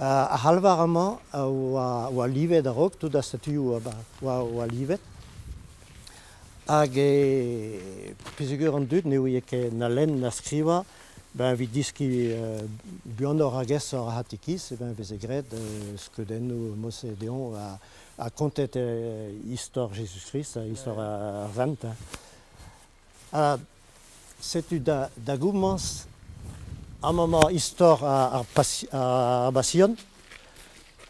Ar c'halvar amañ a oa livet a-raok, tout ar statuioù oa livet. Hag peogwir an dud ne ouie ket na lenn na skrivañ, ben evit deskiñ buanoc'h hag aesoc'h ar c'hatekiz, eh ben veze graet skeudennoù mod-se dezhañ ha kontet istor Jezuz-Krist, istor ar sent. Ha setu da gomañs amañ emañ istor ar Basion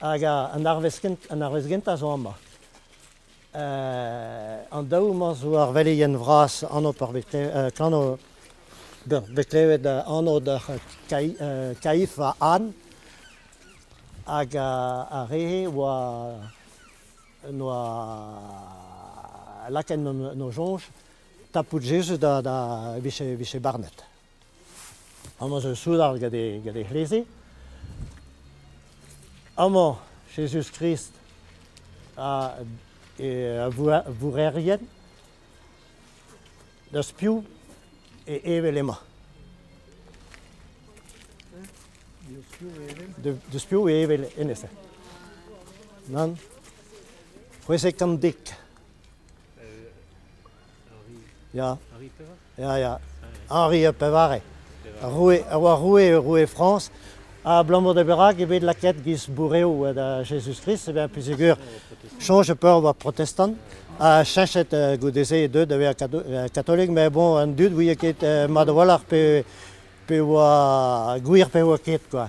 hag an arvest gentañ zo amañ. An daou-mañ zo ar veleien vras anv peurvet bet klevet anv d'ar Kaif ha Anne hag ar re-se oa noa lakaet en o soñj tapout Jezuz da vije barnet. Amañ zo soudard gant e c'hleze. Amañ Jezuz-Krist a vourrerien da piv e evel emañ. Deus piv e evel hennezh. Nann. 1610. Ya. Ya, ya. Henri Pevare. Roue, a oa roue, roue Frañs. Abalamour da berak eo bet lakaet giz bourev da Jezuz-Krist, eh bien, peogwir soñj peur oa protestant, ha cheñchet goude-se deuet da vezañ katolik, met bon, an dud ouie ket mat a-walc'h pe oa gwir pe oa ket, quoi.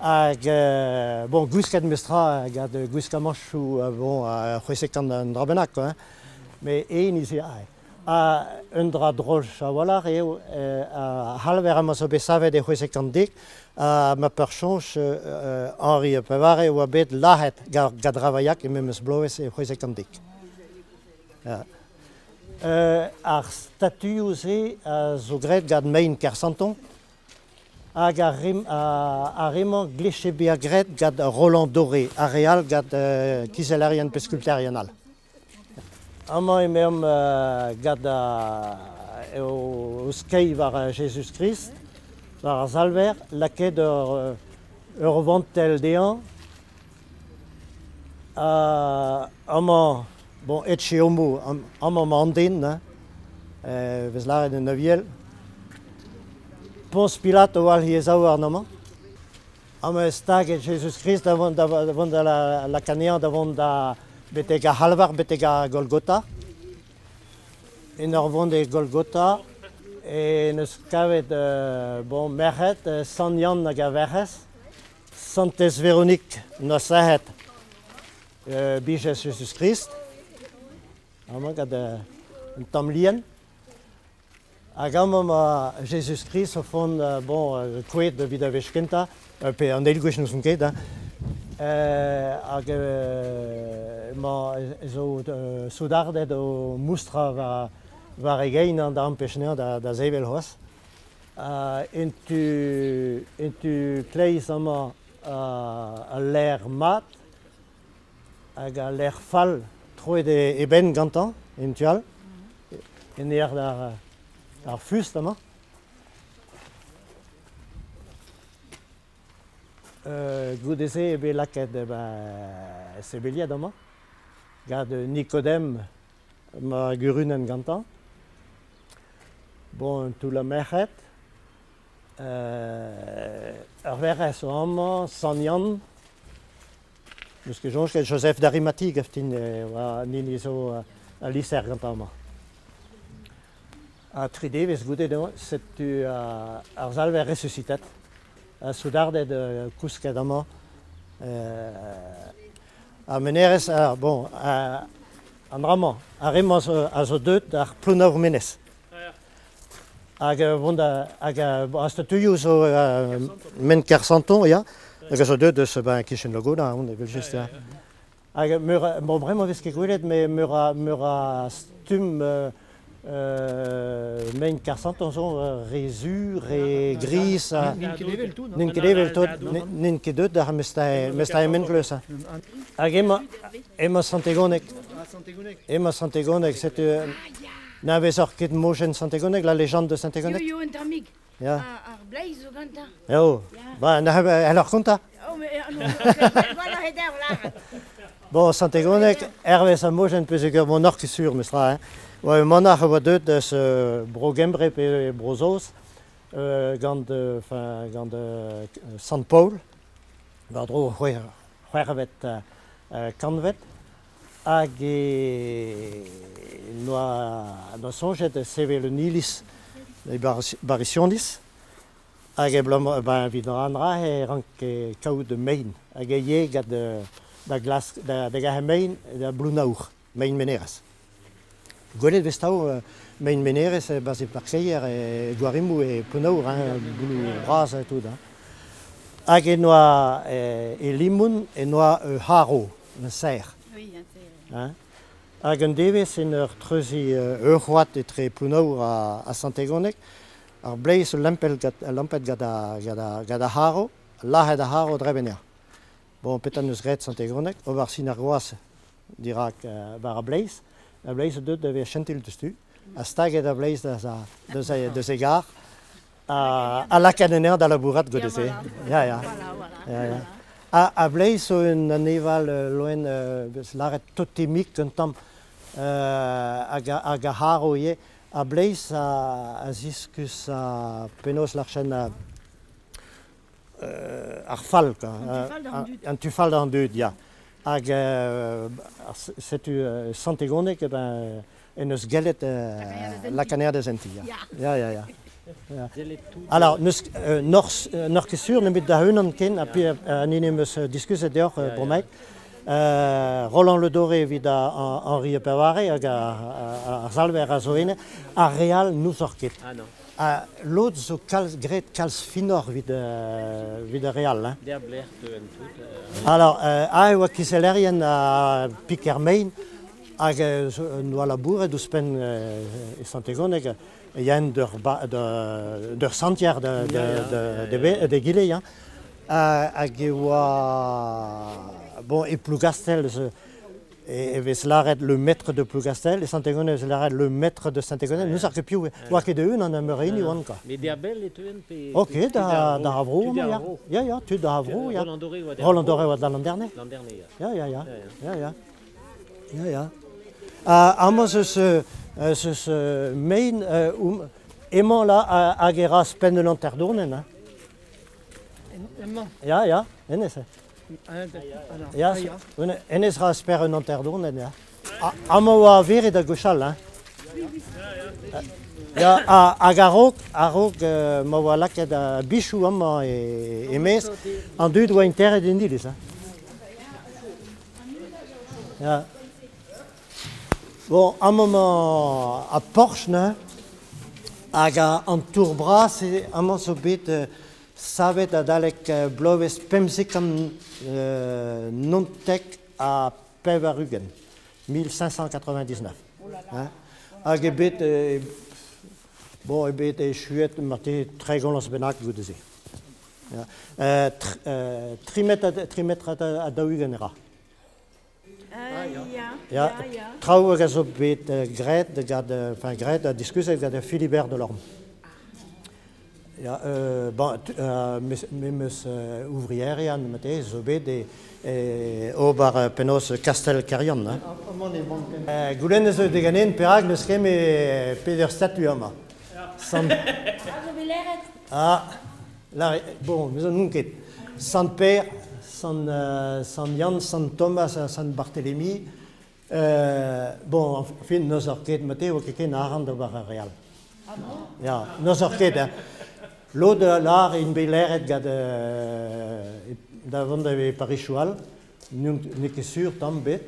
Hag bon, gwisket memestra gant gwiskamanchoù bon, c'hwezek-kant un dra bennak, quoi, hein. Met eñ neuze ha un dra drol a-walc'h eo ar c'halver amañ zo bet savet e 1610 ha ma peursoñj Henri Pevare oa bet lazhet gant Ravaillac e memes bloavezh e 1610. Ya. Ar statuioù-se a zo graet gant mein Kersanton hag ar re-mañ 'glije bezañ graet gant Roland Doré, ar re all gant kizellerien pe skulterien all. Amañ emaomp gant o skeiñ war Jezuz-Krist, war ar Salver, lakaet ur vantell dezhañ. Amañ, bon, Ecce homo, amañ emañ an den, hein, vez lâret en Aviel. Poñs Pilat o walc'hiñ e zaouarn amañ. Amañ eo staget Jezuz-Krist da vont da vont da lakaat anezhañ da vont da betek ar c'halvar, betek ar Golgotha. En ur vont e Golgotha en deus kavet bon, merc'hed, Sant Yann hag ar Werc'hez, Santez Veronique 'noa serret bijez Jezuz-Krist, amañ gant un tamm lien. Hag amañ emañ Jezuz-Krist o vont bon, kouezhet evit ar wech kentañ, pe an eil gwech n'ouzon ket, hein. Hag emañ zo soudarded o moustrañ war e gein da ampech anezhañ da sevel c'hoazh. En tu kleiz amañ al lec'h mat hag al lec'h fall troet e benn gantañ en tu all, en aer ar fust amañ. Goude-se eo bet lakaet sebeliet amañ gant Nikodem ma gurunenn gantañ. Bon, un toull a merc'hed. Ur werc'hez zo amañ, Sant Yann. N'eus ket soñj ket Joseph d'Arimathie gav din oa an hini zo al lizher gantañ amañ. Ha tri devezh goude dezhañ, setu ar salver resusitet, ha soudarded kousket amañ. Ar mennerezh, bon, an dra-mañ, ar re-mañ a zo deuet d'ar Plouneour-Menez. Hag vont da hag ar statuioù zo ment Kersanton, ya, hag a zo deuet eus ben kichen Logonna, on evel-just, ya. Hag meur a, bon bremañ 'vez ket gwelet, met meur a stumm mein Kersanton zo re zu, re gris. N'int ket evel tout. N'int ket evel tout, n'int ket deuet d'ar mestae Menkleuz. Hag emañ Sant-Egoneg. Emañ Sant-Egoneg, setu N'anavezoc'h ket mojenn Sant-Egoneg, la légende de Saint-Egoneg? Yo, yo, un tammig. Ya. Ar bleiz zo gantañ. Eo. Ya. Ba, alors kontañ. Oh, mais Bon, Sant-Egoneg, hervez ar mojenn peogwir monoc'h ket sur mestra, hein. Oa ur manac'h a oa deuet eus Bro-Gembre pe Bro-Saoz gant, enfin, gant Sant Paol, war-dro c'hwec'hvet kantved, hag e noa soñjet sevel un iliz e Barisioniz, hag abalamour ben evit an dra e ranke kaout mein, hag e ye gant da glask da garet mein da Blounaour, mein Menerez. Gwelet 'vez tav mein Menerez e-barzh e parkeier e Gwarimoù e Plounaour, hein, bouloù bras ha tout. Hein. Hag e noa e Limon e noa ur c'harv, un serr. Hein. Hag un devezh en ur treuziñ ur c'hoad etre Plounaour ha Sant-Egoneg, ar bleiz zo lampet gant ar c'harv, lazhet ar c'harv dre benn. Bon, petra 'neus graet Sant-Egoneg? Ober sin ar groaz dirak war ar bleiz. Ar bleiz zo deuet da vezañ chentil diouzhtu. Ha staget ar bleiz deus e gar ha lakaet anezhañ da labourat goude-se. Ya, ya. Ya, ya. Ha ar bleiz zo un aneval loen vez lâret totemik un tamm hag ar c'harv ivez. Ar bleiz a ziskouez penaos lârchen ar fall, quoi. An tu fall d'an dud, ya. Hag setu Sant-Egoneg eh ben, en deus gellet lakaat anezhañ da sentiñ. Ya, ya, ya. ya. Alors, n'eus n'oc'h ket sur nemet da-unan ken, ha puis an hini em eus diskuzet deoc'h, Bremaik. Roland Le Doré evit Henri Pevare hag ar Salver a zo ene, ar re all n'ouzoc'h ket. Ah non. Ha lod zo kalz graet kalz finoc'h evit evit ar re all. Hein. Der blec'h deuent tout. Alors, aze e oa kizellerien ha piker mein hag noa labouret ouzhpenn e Sant-Egoneg e yaent d'ur santier d'egile, ya. Hag e oa bon e Plougastel e vez lâret le maître de Plougastel, e Sant-Egoneg e vez lâret le maître de Saint-Egoneg, n'ouzer ket piv eo. Oa ket e-unan ha meur a hini oant, quoi. Met der bell e teuent pe... Ok, da ar vro, ya. Ya, ya, tud ar vro, ya. Roland Doré oa Roland Doré oa da Landerne. Landerne, ya. Ya, ya, ya. Ya, ya. Ya, ya. Amañ 'z eus mein emañ là hag e ra penn un hanter-dournenn. Hein. Emañ. Ya, ya, hennezh. Ya, hennezh ra sper un hanter-dournenn, ya. Amañ oa averet da gwechall, hein. Ya, hag a-raok, a-raok ma oa lakaet ar bichoù amañ e-maez, an dud oa interet en iliz. Hein. Ya. Bon, amañ emañ ar Porsche neuze, hag an tour bras amañ zo bet savet adalek bloavezh 1599, 1599. Hein. Hag eo bet, bon, eo bet echuet marteze 30 vloaz bennak goude-se. Ya. Tri metr ha 40 e ra. Ya, Ya, traoù hag a zo bet graet gant, enfin graet ha diskuzet gant Philibert Delorme. Ya, bon, memes ouvrierian marteze zo bet e ober penaos Kastell Keryann. Hein. Goulennet zo diganen perak n'eus ket me peder statu amañ. Sant... Ah, là, bon, me n'on ket. Sant Pêr, Sant, Sant Yann, Sant Thomas ha Sant Barthélemy. Bon, enfin, n'eus ket mate oa ket ken arc'hant d'ober ar re all. Ah bon? Ya, n'eus ket, hein. Lod a lâr int bet laeret gant da vont da Parisoù all, n'eo ket sur tamm bet.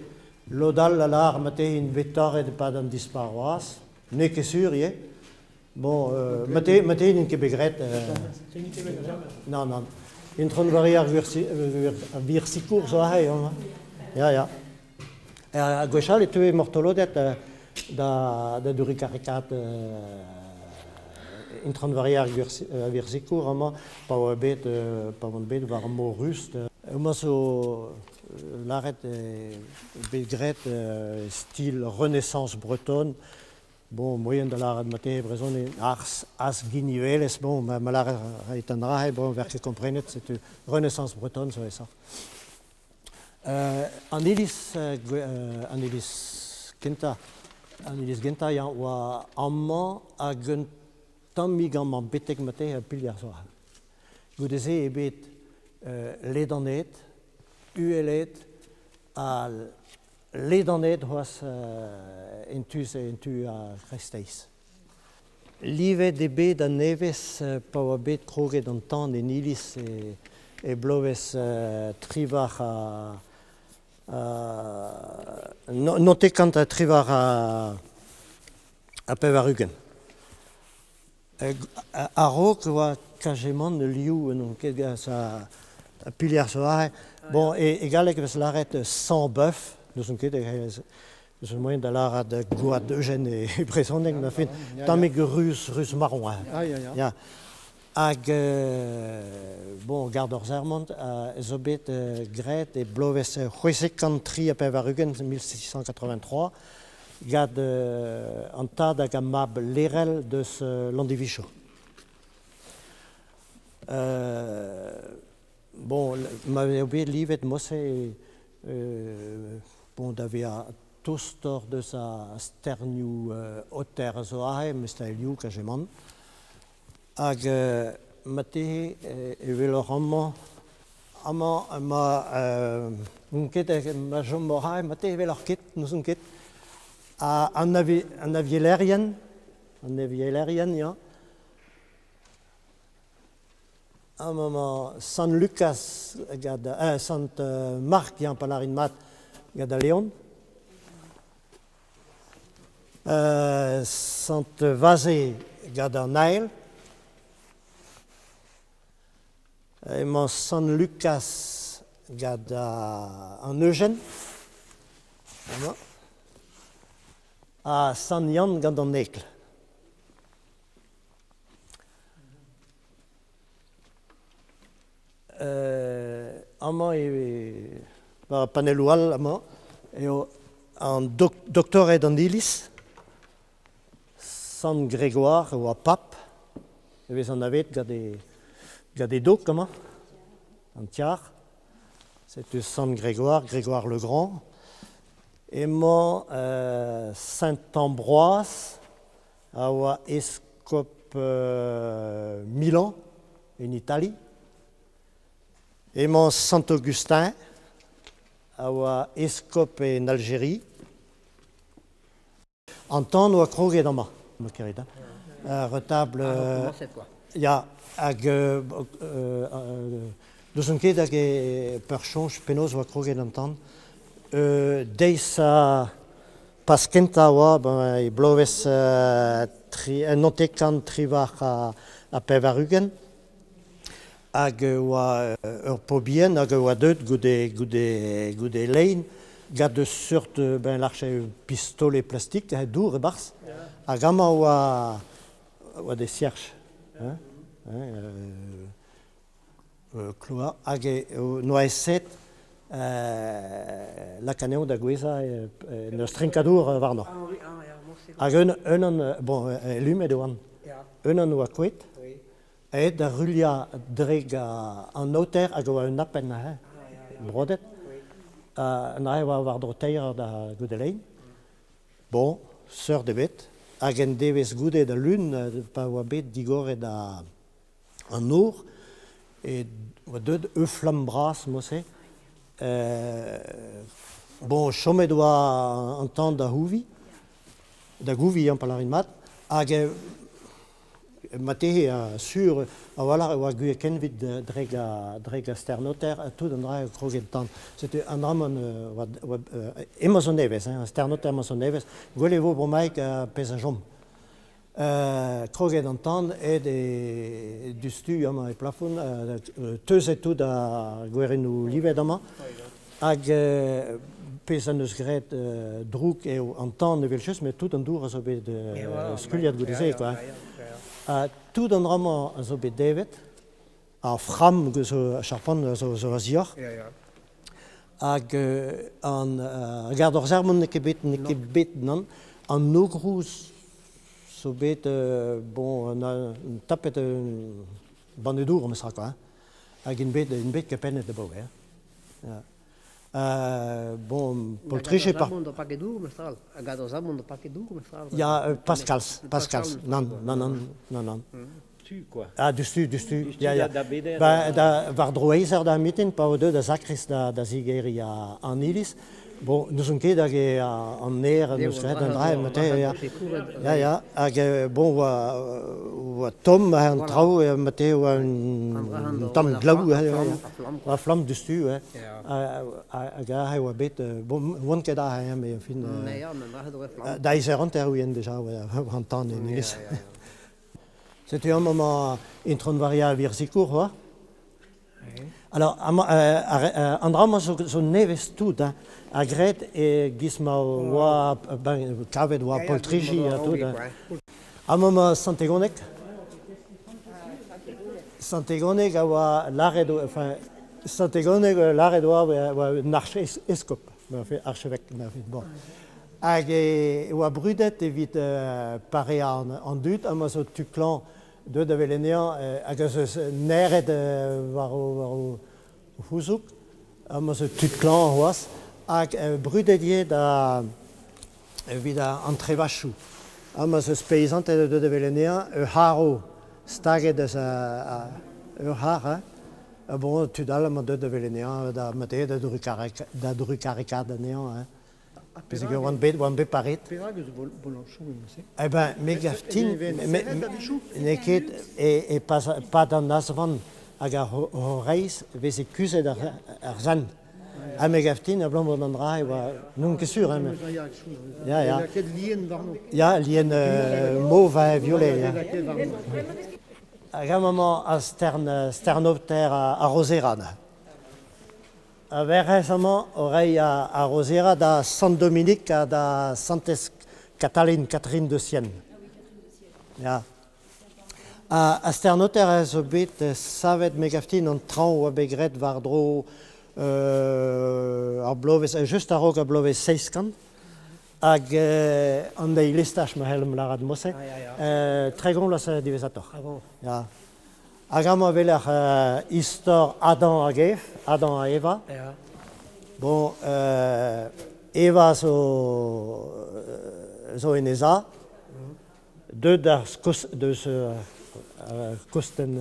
Lod all a lâr mate int bet torret e-pad an Dispac'h Vras, n'eo ket sur ivez. Bon, mate, mate n'int ket bet graet. Non, non. Intron Varia ar wir sikour zo aze, hein. Ya, ya. Ha gwechall e teue mortoloded da durikarekaat Intron Varia ar wir sikour amañ pa oa bet pa oant bet war ar mor ruz. Homañ zo lâret bet graet stil Renaissance bretonne. Bon, moien da lâret mate brezhoneg arz azginivelezh, bon, ma lâret an dra, bon, ver ket komprenet, setu Renaissance bretonne zo aesoc'h. An iliz, an iliz kentañ, an iliz gentañ ya, oa amañ hag un tammig amañ betek mate pilier zo. Goude-se eo bet ledanet, uhelaet ha ledanet c'hoazh en tu-se, en tu ar c'hreisteiz. Livet eo bet a-nevez pa oa bet kroget an tan en iliz e bloavezh 18 ha 98. A-raok e oa kajemant liv n'on ket sa pilier zo aze. Bon, e galleg e vez lâret sang bœuf, n'ouzon ket, eus moaien da lâret gwad Eugen e brezhoneg, ma fin, tammig ruz, ruz marron. Ah, ya, ya. Ya. Hag, bon, gard ur sermont, zo bet graet e bloavezh 683, 1683, gant an tad hag ar mab Lerel deus Landivicho. Bon, ma eo bet livet mosse bon, da vezañ tostoc'h deus ar sternioù aoter a zo aze, mes da liv kajemant. Hag marteze e weloc'h amañ, amañ ma n'on ket ma chom aze, marteze e weloc'h ket, n'ouzon ket. Ha an avielerien, ya. Amañ emañ Sant Lukaz gant Sant Mark, ya, pa lârin mat, gant al Leon. Sant Vaze gant an Ael. Emañ Sant Lukaz gant an Eujen. Amañ. Ha Sant Yann gant an Egl. Amañ eo war panelloù all amañ eo an doktored an iliz. Sant Grégoire e oa pab, e vez anavet gant e dok amañ, an tiar. Setu Sant Grégoire, Grégoire le Grand. Emañ Saint Ambroise a oa eskob Milan en Itali. Emañ Sant Augustin a oa eskob en Aljeria. An tan oa kroget amañ, ma karit. Retabl... Ya, hag n'ouzon ket hag e peursoñj penaos oa kroget an tan. Deiz Pask kentañ oa, ben, e bloavezh 998. Hag oa ur paotr bihan hag oa deuet goude lein gant eus seurt ben larche pistolet plastik dour e-barzh. Hag amañ oa des cierges. Hein, kloar. Hag noa eset lak anezho da gouezhañ en ur strinkadour warnañ. Hag unan, bon, elumet e oan. Unan oa kouet. Aet da ruilhañ drek an aoter hag a oa un apenn aze, brodet. An aze oa war-dro teir eur da goude lein. Bon, seurt ebet. Hag en devezh goude da lun, pa oa bet digoret an nor, e oa deuet ur flamm bras mod-se. Bon, chomet oa an tan da c'houvi, da gouvi, pa lârin mat. Hag marteze sur a-walc'h e oa gwir kenvid drek ar sternoter, tout an dra kroget tan. Setu an dra-mañ emañ zo nevez, hein, ar sternoter emañ zo nevez. Gwell e vo bremaik pezh a chom. Kroget an tan aet e diouzhtu amañ e plafon, teuzet tout ar gwerennoù livet amañ. Hag pezh en deus graet droug eo an tan evel-just, met tout an dour a zo bet skuilhet goude-se, quoi. Tout an dra-mañ a zo bet devet, ar framm zo charpant zo a-zioc'h. Hag an gard ur sermon n'eo ket bet, n'eo ket bet, nann. An ogrouz zo bet, bon, un tapet un banne dour, mestra, quoi, hein. Hag int bet kepennet da baoe, hein. Ya. Bon, poltrije par... Ya, Pascals, Pascals, nann, nann, nann, nann, nann. Tu, quoi. Ah, dustu, dustu, ya, ya. Ba, da, war-dro eizh eur da mitin, pa o deu da zakrist da zigeriñ an iliz. Bon, n'ouzon ket hag eo an aer n'eus graet an dra, mate, ya. Ya, ya, hag bon, oa tomm an traoù, mate oa un tamm glaou, oa flamm dustu, hag aze oa bet, bon, oan ket aze, mais enfin, da eizh eur hanter ouien deja, oa an tan en iliz. Setu amañ emañ Intron Varia Virzikour, oa. Alors, amañ, an dra-mañ zo nevez tout, hein, ha graet e-giz ma oa, ben, kavet oa poltriji ha tout. Amañ emañ Sant-Egoneg. Sant-Egoneg a oa lâret, enfin, Sant-Egoneg lâret oa oa un archeskob, archevêque, bon. Hag e oa brudet evit pareañ an dud, amañ zo tu klañv deuet da wel anezhañ hag ez eus naered war o c'houzoug, amañ zo tud klañv c'hoazh, hag brudet ivez da evit an trevachoù. Amañ ez eus peizanted deuet da wel anezhañ, ur c'harv staget eus ur c'harr, hein. Bon, tud all amañ deuet da wel anezhañ, da marteze da drugarekaat anezhañ, hein. Peogwir oan bet paret. Perak eus boloñchoù emañ-se? Eh ben, me gav din n'eo ket e pad an azvan hag ar c'horreiz e veze kuzhet ar sant. Ha me gav din abalamour d'an dra e oa n'on ket sur. Hein, ya, ya. Lakaet lien warno. Ya, lien mauve ha violet. Ya. Hag amañ ar stern-aoter ar Rozera. A Werc'hez amañ o reiñ ar Rozera da Sant Dominique ha da Santez Katalin, Catherine de Sienne. Ya. Ha Sternoter a zo bet savet, me gav din, an traoñ oa bet graet war-dro ar bloavezh, just a-raok ar bloavezh 700. Hag an eil estaj, ma c'hellomp lârat mod-se, 30 vloaz diwezhatoc'h. Ya. Hag amañ e weler istor Adam hag Ev, Adam ha Eva. Ya. Bon, Eva zo en he za, deuet ar deus kostenn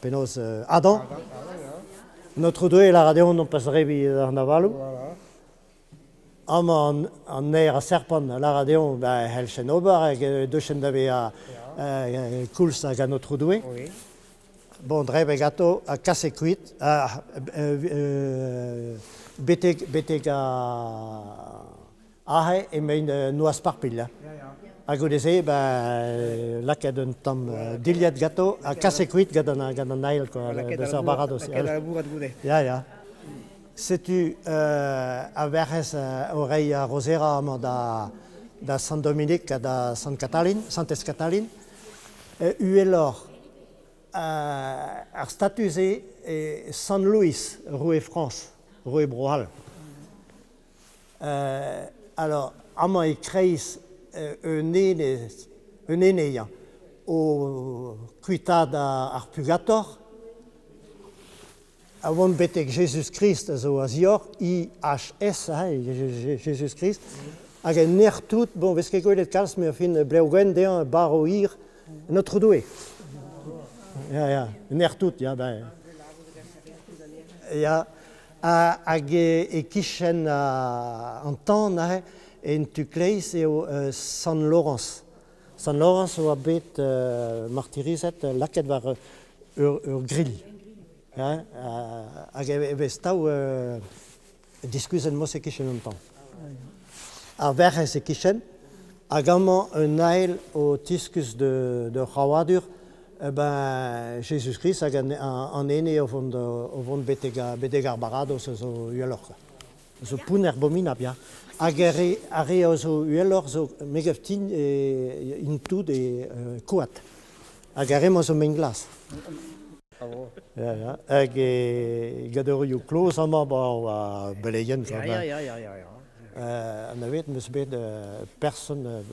penaos Adam. Notre Doue lâra dezhañ nompas drebiñ an avaloù. Amañ an aer a serpent a lâra dezhañ ba e c'helljen ober hag deuchen da vezañ koulz hag an Aotrou Doue. Bon, drebet ganto ha kaset kuit betek aze emaint noazh parpilh. Ha goude-se, ben, lakaet un tamm dilhad ganto ha kaset kuit gant an ael quoi, deus ar baradoz. Lakaet da labourat goude. Ya, ya. Setu ar Werc'hez o reiñ ar Rozera amañ da Sant Dominique ha da Sant Katalin, Santez Katalin. Uheloc'h ar status-se e Sant Louis, roue Frañs, roue Bro-C'hall. Alors, amañ e-kreiz un enez, un ene ya, o kuitaat ar pugator, A vont betek Jezuz-Krist a zo a-zioc'h, IHS, hein, Jezuz-Krist, hag en nec'h tout, bon, vez ket gwelet kalz, met fin blev gwenn dezhañ, barv hir, an Aotrou Doue. Ya, ya, nec'h tout, ya, ben. Ya, hag e-kichen an tan aze, en tu kleiz eo Sant Laurence. Sant Laurence a oa bet martirizet, lakaet war ur grilh. Hag e vez tav diskuizhet mos e-kichen an tan. Ar Werc'hez e-kichen, hag amañ un ael o tiskouez d'ur c'hraouadur ben Jezuz-Krist hag an ene o vont betek ar baradoz a zo uheloc'h. Zo pounner abominabl, ya. Hag ar re a zo uheloc'h zo, me gav din, int tout e koad. Hag ar re-mañ zo mein glas. Ya, ya. Hag e gadorioù kloz amañ, ba oa beleien. Ya, ya, ya, ya, ya. Anavet 'm eus bet person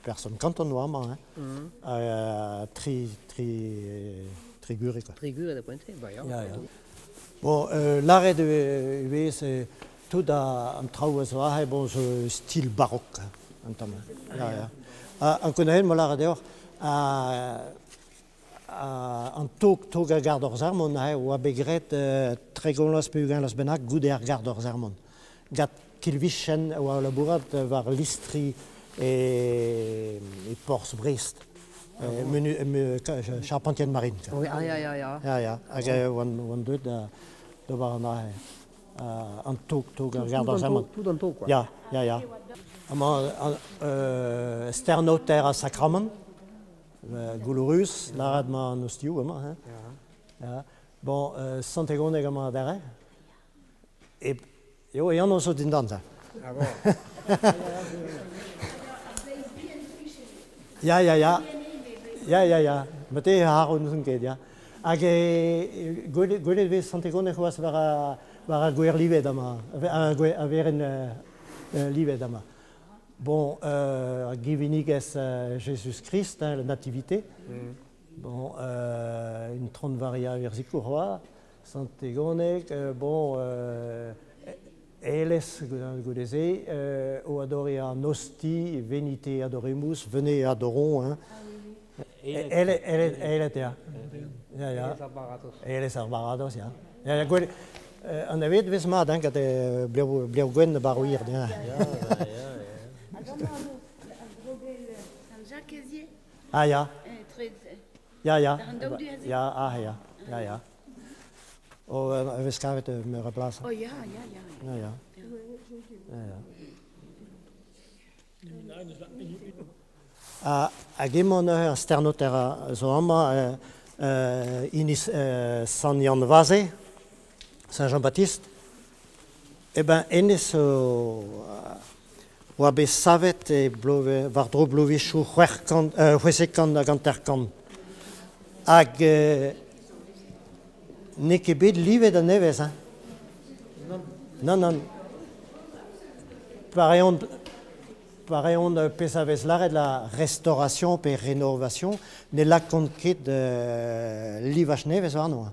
person kanton oa amañ hein. Ha tri tri tri gure quoi. Tri gure da poent-se, ba ya. Ya, ya. Bon, lâret e vez tout an traoù a zo aze, bon, zo stil barok un tamm. Ya, ya. Ankounac'haet 'm boa lâret deoc'h, an tog, tog ar gar d'hor sermon aze oa bet graet 30 vloaz pe 20 vloaz bennak goude ar gar d'hor sermon. Gant Kilvichen a oa o labourat war listri e porzh Brest. Menu, charpentier de marine. Oui, ah, ya, ya, ya. Ya, ya. Hag oan deuet d'ober an aze. An tog, tog ar gar d'hor sermon. Tout an tog, quoi. Ya, ya, ya. Amañ, stern-aoter ha sakramant. Goulourus, lâret 'ma an ostilhoù amañ. Hein. Ya. Bon, Sant-Egoneg amañ adarre. E, eo, e anv zo dindan, ça. Ah bon. Ya, ya, ya. Ya, ya, ya. Mate e haro n'ouzon ket, ya. Hag e, gwelet, gwelet vez Sant-Egoneg c'hoazh war ar, war ar gwer-livet amañ, a werenn livet amañ. Bon, ar givinigezh Jezuz-Krist, hein, la nativité. Bon, Intron Varia Urzikour c'hoazh, Sant-Egoneg, bon, Aelez goude-se, o adoriñ an Hosti, Venite adoremus, venez adorons, hein. Aeled, ya. Ya, ya. Aelez ar baradoz, ya. Ya, ya, gwelet, anavezet vez mat, hein, gant blev, blev gwenn barr hir, ya. Ya, ya, ya. Ah ya. Ya, ya. Ya, ah ya. Ya, ya. O, e vez kavet meur a blas. Oh ya, ya, ya. Ya, ya. Ya, ya. Hag emañ neuze ar sternoter a zo amañ hini Sant Yann-Vaze, Saint-Jean-Baptiste. Eh ben hennezh zo oa bet savet e war-dro bloavezhioù 600 650. Hag n'eo ket bet livet a-nevez, hein. Nann, nann. Pa reont, pa reont pezh a vez lâret la restauration pe rénovation, ne lakaont ket livaj nevez warno. Hein.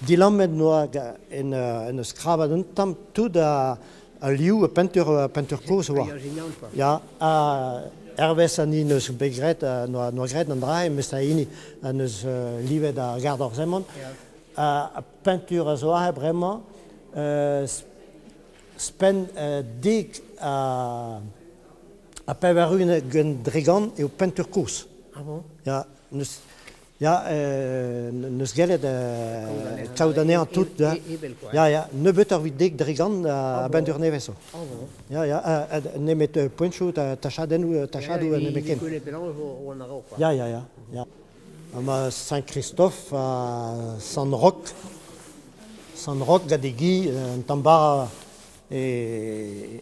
Dilammet noa en, en eus krabat un tamm tout a, a liv peinture, peinture kozh oa. Ya, ha hervez an hini neus bet graet, noa, noa graet an dra, mes a hini a neus livet ar gar d'Orzemont. Ha peinture a zo aze bremañ, spenn dek a, a 80 dregant eo peinture kozh. Ah bon? Ya, neus, Ya, n'eus gellet kaout anezhañ tout. Ya, ya, nebeutoc'h evit 10% a benn nevez zo. Ya, ya, nemet poentoù, tachadennoù, tachadoù nemetken. Ya, ya, ya, ya. Amañ Saint-Christophe ha Sant-Roch. Sant-Roch gant e gi, un tamm bara e,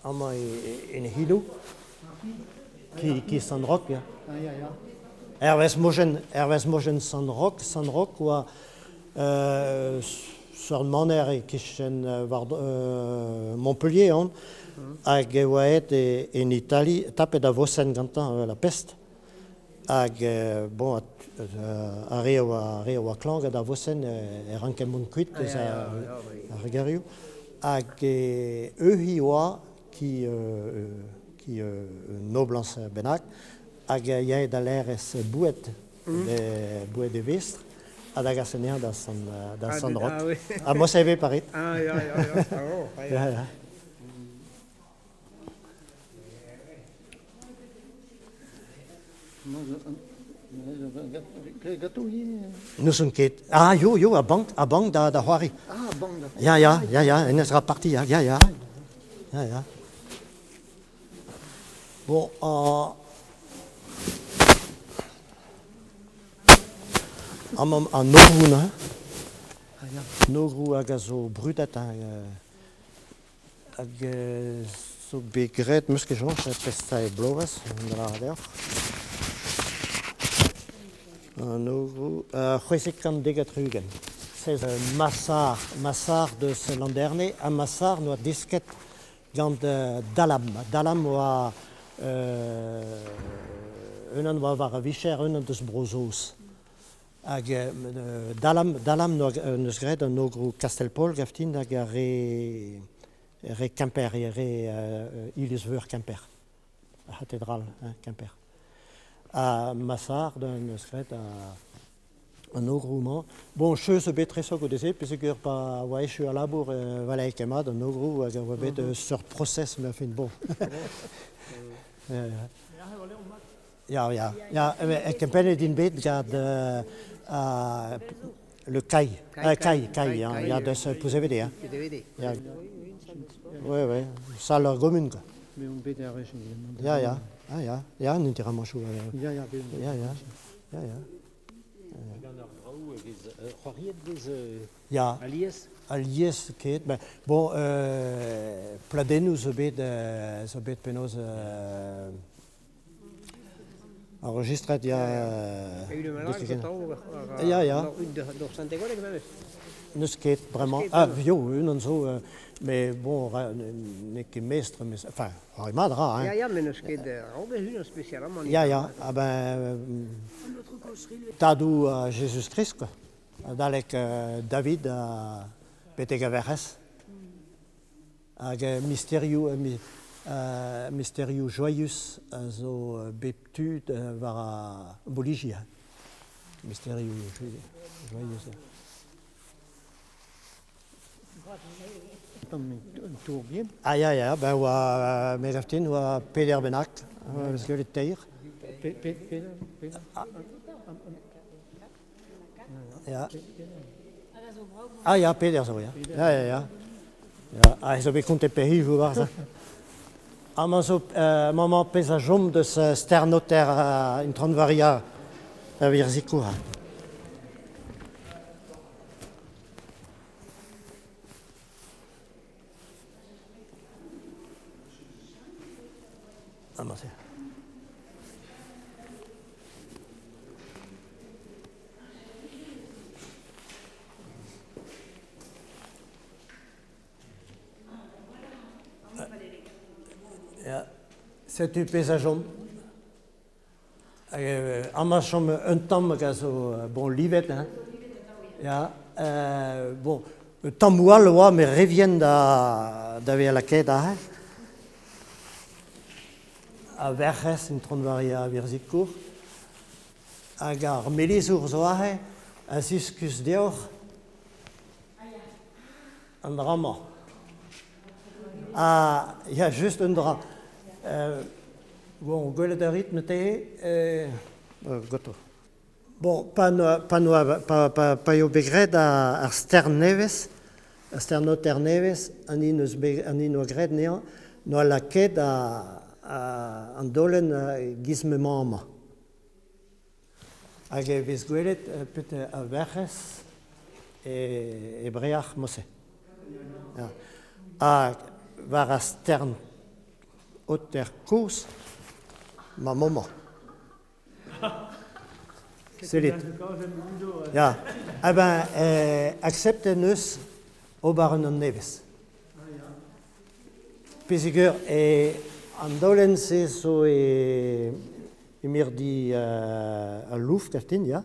amañ en e c'hinoù. Ki, ki Sant-Roch, ya. Ya, ya. Hervez mojenn, hervez mojenn Sant-Roch, Sant-Roch oa seurt maner e-kichen war Montpellier on, hag e oa aet en Itali, tapet a vosenn gantañ la peste. Hag bon, ar re a oa, ar re a oa klañv gant ar vosenn e rankent mont kuit eus ar gerioù. Hag euhi oa ki, ki noblañs bennak, hag a yae da laerezh boued, boued e vestr, ha da gas anezhañ da Sant, da Sant Roch. Ha moi ivez parit. Ah, ya, ya, ya. Oh, ya, ya. N'ouzon ket. Ah, yo, yo, a bank, a bank da, da c'hoari. Ah, bank da Ya, ya, ya, ya, hennezh ra parti, ya, ya, ya. Ya, ya. Bon, amañ an Ogrou neuze. An Ogrou hag a zo brudet hein, hag zo bet graet, 'meus ket soñj, pestae bloavezh, da lâret deoc'h. An Ogrou, 670. C'est Massard, Massard deus Landerne, ha Massard 'noa desket Gant Dalam. Dalam oa unan oa war a vicher, unan deus Bro-Saoz. Hag Dalam neus graet an ogrou Kastelpol gaftin hag ar re Kemper, re Iliz-Veur Kemper. Ar c'hatedral, hein, Kemper. Ha Massard neus graet an ogrou-mañ. Bon, cheus zo bet tresok o deze, peogwir pa oa echu al labour valae ket mat an ogrou hag a oa bet seurt prosez, mais enfin bon. Ya, ya, ya, kempennet int bet gant le Kai. Kai, Kai, ya, deus Plouzévédé, hein. Ya. Ouais, ouais, salle ar gomun, quoi. Ya, ya, ah, ya, ya, n'int ket amañ Ya, ya, ya, ya, ya, ya. Gant ar brav e vez c'hoariet vez Ya. Alies? Alies ket. Ben, bon, pladennoù zo bet penaos enregistret, ya. Ya, ya. N'eus ket, bremañ. Ah, yo, unan zo, mais bon, n'eo ket mestr, mais, enfin, ar mat ra, hein. Ya, ya, met n'eus ket raok unan spesialamant. Ya, ya, ah ben, tadoù Jezuz-Krist, quoi. Adalek David ha betek a Werc'hez. Hag misterioù, misterioù joaius a zo bep tu war ar boliji. Misterioù joaius. Un tour bien. Ah ya, ya, ben oa, me gaftin, oa peder bennak, eus gwelet teir. Peder? Ya. Ah ya, peder zo, ya. Ya, ya, ya. Ya, ah, zo bet kontet pehijoù war Amañ zo maman pezh a chom deus sternoter Intron Varia a Virzikour. Amañ se. Ya. Setu pezh a chom. Amañ chom un tamm hag a zo bon livet, hein. Ya, bon, tammoù all oa, met re vihan da vezañ lakaet aze. A Werc'hez, Intron Varia Virzikour. Hag ar melezour zo aze a ziskuz deoc'h an dra-mañ. Ah, ya, just un dra. Bon, gwelet a rit neuze, ganto. Bon, pa noa, pa, pa, pa eo bet graet ar stern nevez, ar sternoter nevez, an hini neus bet, an hini noa graet anezhañ, noa lakaet an daolenn giz m'emañ amañ. Hag e vez gwelet pet a Werc'hez e breac'h Mose. Ya. Ha war ar stern oter kozh, ma maman. Sellit. Ya. Ah ben, acceptet neus ober un nevez. Peogwir an daolenn-se zo e mirdi al Louvre, kaftin, ya,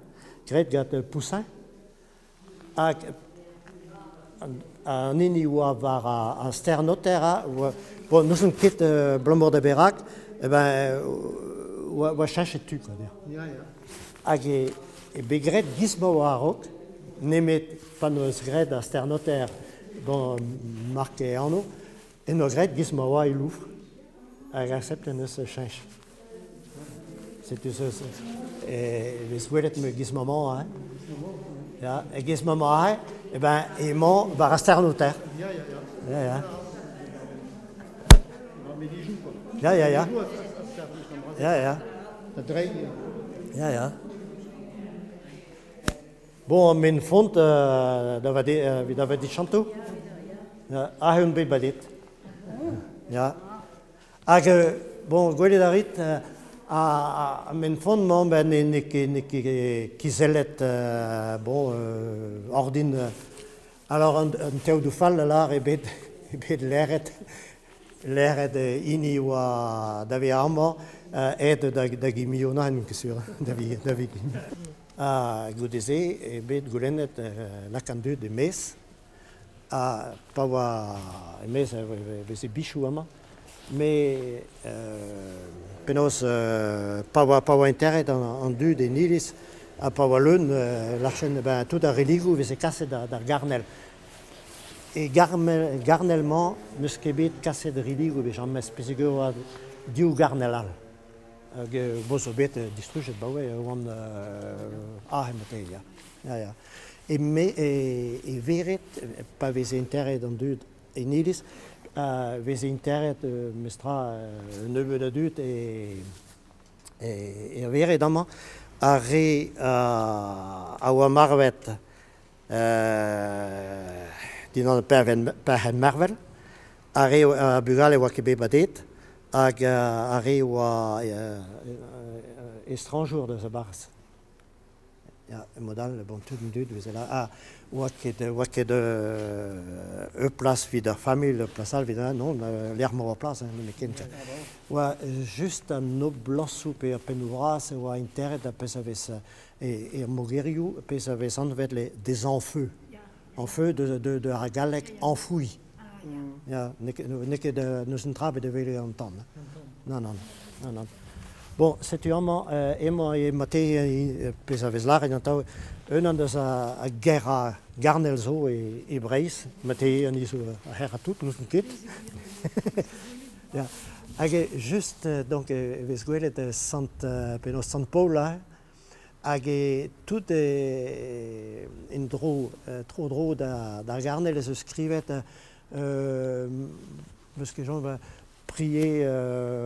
graet gant Poussin. Hag an hini oa war ar sternoter, bon, n'ouzon ket abalamour da berak, eh ben, oa cheñchet tu, quoi. Ya, ya. Hag e bet graet giz ma oa a-raok, nemet pa n'eus graet ar sternoter, bon, mark e anv, en oa graet giz ma oa e Louvre. Hag accept en eus cheñch. Setu e vez gwelet me giz maman, hein. Ya, e giz maman aze, eh ben, emañ war ar sternoter. Ya, ya, ya. Ya, ya. Quoi. Ya, ya, ya. Ya, ya. Ya, ya. Bon, men font da va chanto. Aze on bet badet. Ya. Hag, bon, gwelet a rit, a men font-mañ, ben, n'eo ket kizellet, bon, ordin. Alors, an teodoù fall a lar e bet leret. Leret hini oa da vezañ amañ aet da gimionañ, n'on ket sur, da vi Ha goude-se eo bet goulennet lak an dud e-maez. Ha pa oa e-maez e veze bichoù amañ. Met penaos pa oa interet an dud en iliz ha pa oa leun lachenn ben tout ar religoù e veze kaset d'ar garnel. E garnel-mañ n'eus ket bet kaset religoù bet james peogwir e oa div garnel all. Hag bo zo bet distrujet 'baoe e oan aze marteze ya. Ya ya. E me e vered pa veze interet an dud en iliz a veze interet memestra un nebeud a dud e e vered amañ ar re a oa marvet dindan perc'henn mervel, ar re a bugale oa ket bet badet hag ar re oa estrañjour deus a-barzh. Ya, mod all, bon, tout an dud veze là. Ah, oa ket ur plas evit ar familh, ur plas all evit non, lec'h ma oa plas, hein, nemetken. Oa just an noblañsoù pe ar pennoù bras e oa interet ar pezh a vez er mogerioù, pezh a vez anvet les des enfeux. Enfeu de ar galleg enfoui. Ya, n'eo ket n'eus un dra bet da welet an tan. Non, non, non, non. Bon, setu amañ emañ e marteze pezh a vez lâret atav unan deus a gaerañ garnel zo e Breizh, marteze an zo ar c'haerañ tout, n'ouzon ket. Ya. Hag just donc e vez gwelet sant penaos Sant Paol aze, hag e tout en-dro tro-dro d'ar garnel ez eus skrivet meus ket soñj prier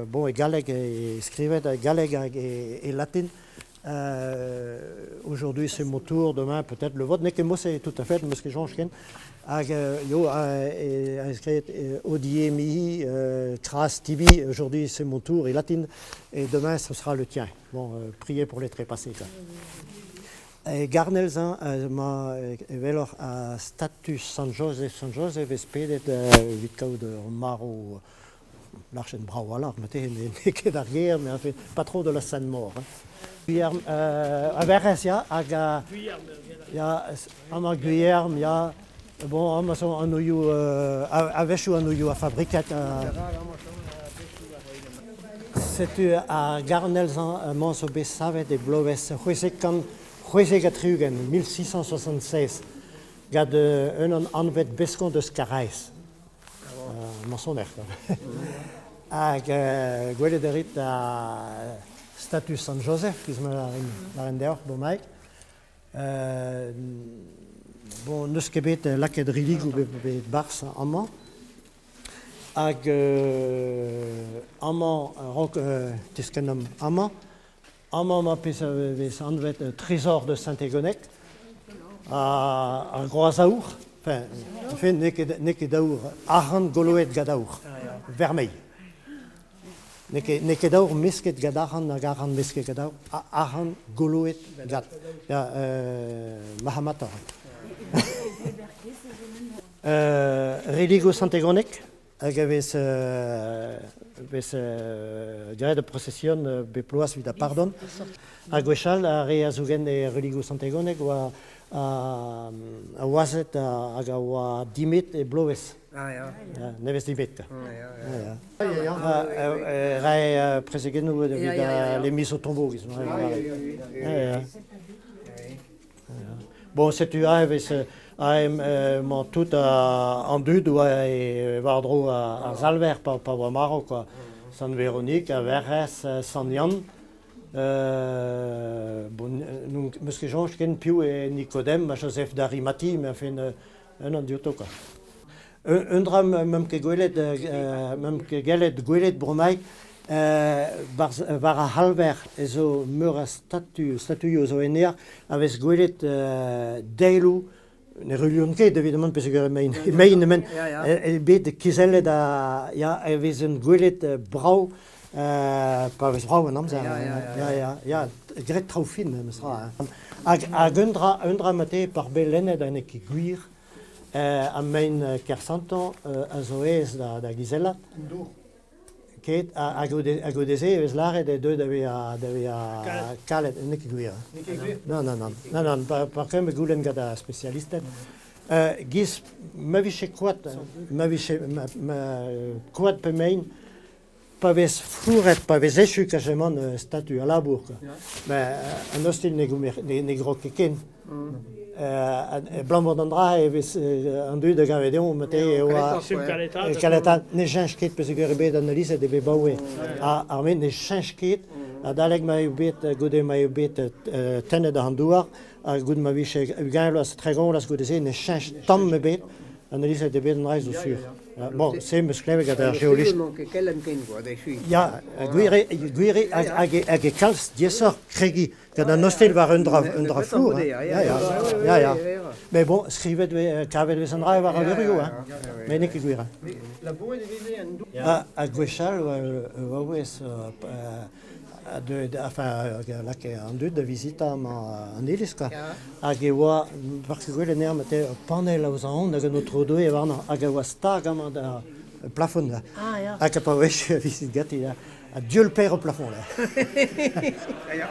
bon e galleg e skrivet e galleg hag e latin. Aujourd'hui c'est mon tour, demain peut-être le vôtre. N'eo ket mod-se tout à fait, meus ket soñj ken. Hag yo a skrivet Hodie mihi cras tibi, aujourd'hui c'est mon tour e latin et demain ce sera le tien. Bon, prier pour les trépassés quoi. E garnel-se ma eveloc'h a status Sant Joseph. Sant Joseph vez pedet evit kaout ur marv lachenn brav a-walc'h marteze n'eo ket ar ger, mais enfin patron de la Sainte-Mort. Hein. Guilherme, a Werc'hez, ya, hag a... Ya, amañ Guilherme, ya. Bon, amañ zo anvioù, a-wechoù anvioù a fabriket. Setu ar garnel-mañ zo bet savet e bloavezh 676, 1676, gant unan anvet Beskont eus Karaez. Mañsoner. Hag gwelet a rit ar status Sant Joseph, giz ma lâren deoc'h, Bomaig. Bon, n'eus ket bet lakaet religoù bet barzh amañ. Hag amañ, a-raok teskennomp amañ, amañ emañ pezh a vez anvet Trésor de Saint-Égonec, ar groaz aour, enfin, n'eo ket aour, arc'hant goloet gant aour, vermeil. N'eo ket aour mesket gant arc'hant hag arc'hant mesket gant aour, arc'hant goloet gant, ya, marc'hamator. Religoù Sant-Égonec, hag a vez graet ur prosesion bep bloaz evit ar pardon. Ha gwechall, ar re a zougen e religoù Sant-Égonec oa a oazet hag a oa dimet e bloavezh. Ah, ya. Nevez dimet. Ya, ya. Ya, rae prezegennoù evit les mises au tombeau. Ya, ya. Bon, setu aze vez emañ tout an dud oa e war-dro ar Salver pa oa marv quoi. Sant Véronique, ar Werc'hez, Sant Yann. Bon, n'eus ket soñj ken piv eo Nikodem ha Joseph d'Arimathie, mais enfin un an diouto quoi. Un dra meump ket gwelet, meump ket gellet gwelet bremaik, war ar c'halver ez zo meur a statu, statuioù zo en aer, a vez gwelet daeloù, ne ruilhont ket evidemment peogwir emaint emaint bet kizellet ha ya e vezent gwelet brav pa vez brav an amzer. Ya, ya, ya, graet traoù fin memes tra. Hag un dra marteze par bet lennet ha n'eo ket gwir, Ar mein Kersanton a zo aes da gizellat. An dour. Ket, ha goude-se e vez lâret eo deuet da vezañ kalet. N'eo ket gwir. N'eo ket gwir? Nann, nann, nann. Nann, nann, pa ket goulenn gant ar spesialisted. Giz ma vije koad, ma vije koad pe mein, pa vez flouret, pa vez echu kajemant statu a labour, quoi. Mais an ostilh ne grog ket ken. Abalamour d'an dra e vez an dud a gave deomp mate e oa kaletaat. Ne cheñch ket peogwir eo bet analizet eo bet baoe. Ar met ne cheñch ket adalek ma eo bet goude ma eo bet tennet an douar ha goude ma vije 20 vloaz, 30 vloaz goude-se ne cheñch tamm ebet. Analizet eo bet an dra zo sur. Bon, se 'm eus klevet gant ar geolist. Ya, gwir eo, gwir eo, hag e kalz diaesoc'h kregiñ gant an ostilh war un dra, un dra flour. Ya, ya, ya, ya. Mais bon, skrivet vez, kavet vez an dra war al levrioù, hein. Mais n'eo ket gwir. Labouret e veze an dour. Ha gwechall, oa wez deuet, enfin, lakae an dud da vizitañ amañ an iliz, quoi. Hag e oa, park gwell anezhañ, ma ur panell a oa hag an aotrou Doue warnañ, hag a oa stag amañ da plafon, là. Ah, ya. Hag pa wech a vizit ganti, là. Adieu le père au plafond, là. Ya, ya.